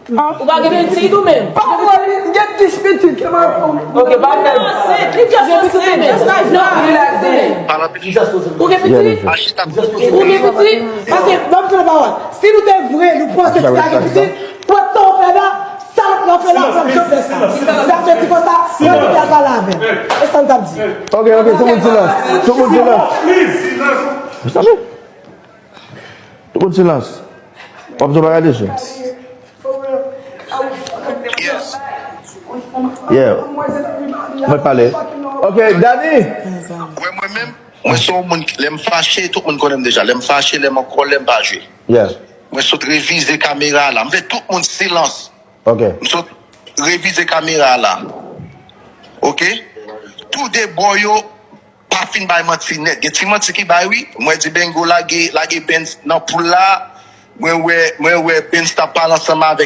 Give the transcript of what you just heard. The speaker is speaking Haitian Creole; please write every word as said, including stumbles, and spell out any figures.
Ou pa gen pitit ou menm? Pa mwen, m gen dis pitit, ke mwen. Ok, pa fè. Li just a semen, just like that. Ou gen pitit? Ou gen pitit? Paske, ban m di nou pawòl. Si nou te vre, nou panse ki ta gen pitit, pran tan w fè la, salòp nan fè la, pran jan fè sa. Sa vle di konsa, mwen te al pale avè l. E sa m t ap di. Ok, ok, tout moun silans. Tout moun silans. Tout moun silans. W ap di yon bagay deja. Yeah. Mwen pale. Ok, Dani. Wè mwen menm, mwen se yon moun, lè m fache, tout moun konnen m deja. Lè m fache, lè m an kòlè, m pa jwe. Yeah. Mwen sot revize kamera la. M vle tout moun silans. Ok. M sot revize kamera la. Ok? Tou de bò yo pa fin bay manti nèt. Gen ti manti ki bay wi. Mwen di Bengo lage, lage Benz nan poul la. Mwen wè, mwen wè Benz t ap pale ansanm avèk